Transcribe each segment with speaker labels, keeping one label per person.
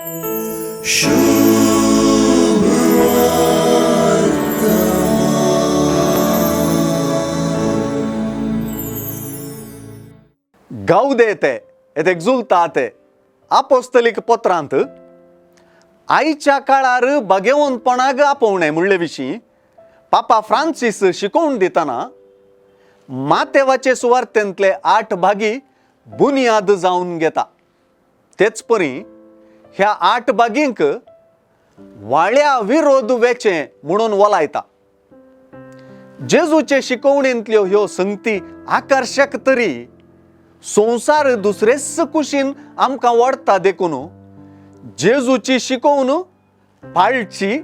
Speaker 1: Gaudete et exultate आपोस्तलीक पत्रांत आयच्या काळार भागेवंतपणाक आपोवणें म्हणले विशीं पापा फ्रांसीस शिकोवन दितना मातेवाचे सुवार्तेंतले आठ भागी बुनियाद जावन घेता. तेच परी ह्या आठ भागींक वाळ्या विरोध वेचें म्हणून वलायता. जेजूचे शिकवणेंतल्यो ह्यो संगती आकर्शक तरी संवसार दुसरेच कुशीन आमकां ओडटा देखून जेजूची शिकोवन पाळची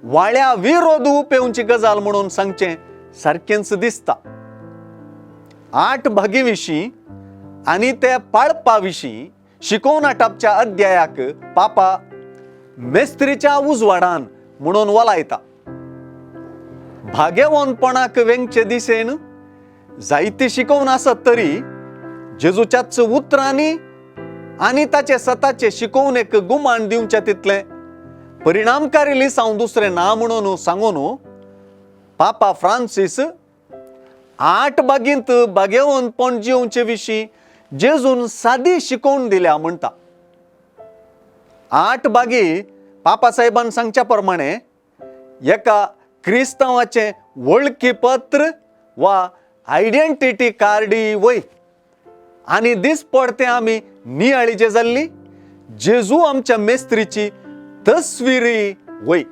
Speaker 1: वाळ्या विरोध उपेवची गजाल म्हणून सांगचें सारकेंच दिसता. आठ भागी विशीं आनी ते पाळपा विशीं शिकोवन आटापच्या अध्यायाक पापा मेस्त्रीच्या उजवाडान म्हणून वलायता. भागेवनपणाक वेंगचे दिसेन जायती शिकोवन आसत तरी जेजूच्याच उतरांनी आनी ताचे सताचे शिकोवणेक गुमान दिवचें तितलें परिणामकारी लिसांव दुसरें ना म्हणून सांगून पापा फ्रांसीस आठ बागींत बागेवनपण जिवचे विशीं जेजून सादी शिकोवन दिल्या म्हणटा. आठ बागी पापा साहेबान सांगच्या प्रमाणे एका क्रिस्तांवाचें वळखीपत्र वा आयडेंटिटी कार्डी वय आनी दीस पडते आमी नियाळीचे जाल्ली जेजू आमच्या मेस्त्रीची तस्विरी वय.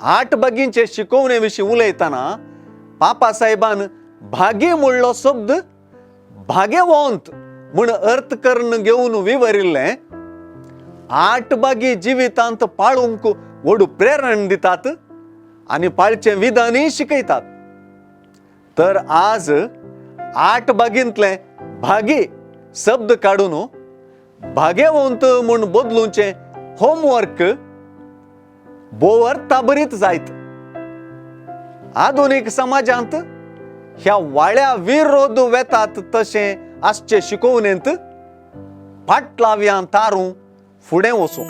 Speaker 1: आठ बागींचे शिकोवणे विशीं उलयतना पापा साहेबान भागी म्हणलो शब्द भाग्यवंत म्हूण अर्थ करून घेवन विवरिल्लें. आठ बागी जिवितांत पाळूंक व्हड प्रेरण दितात आनी पाळचें विधानूय शिकयतात. तर आज आठ बागींतले भागी शब्द काडून भाग्यवंत म्हूण बदलुचें होमवर्क भोव अर्थाभरीत जायत. आधुनीक समाजांत ह्या वाळ्या विरोध वेतात तशें आसचे शिकोवणेंत फाटलाव्यां तारूं फुडें वचूं.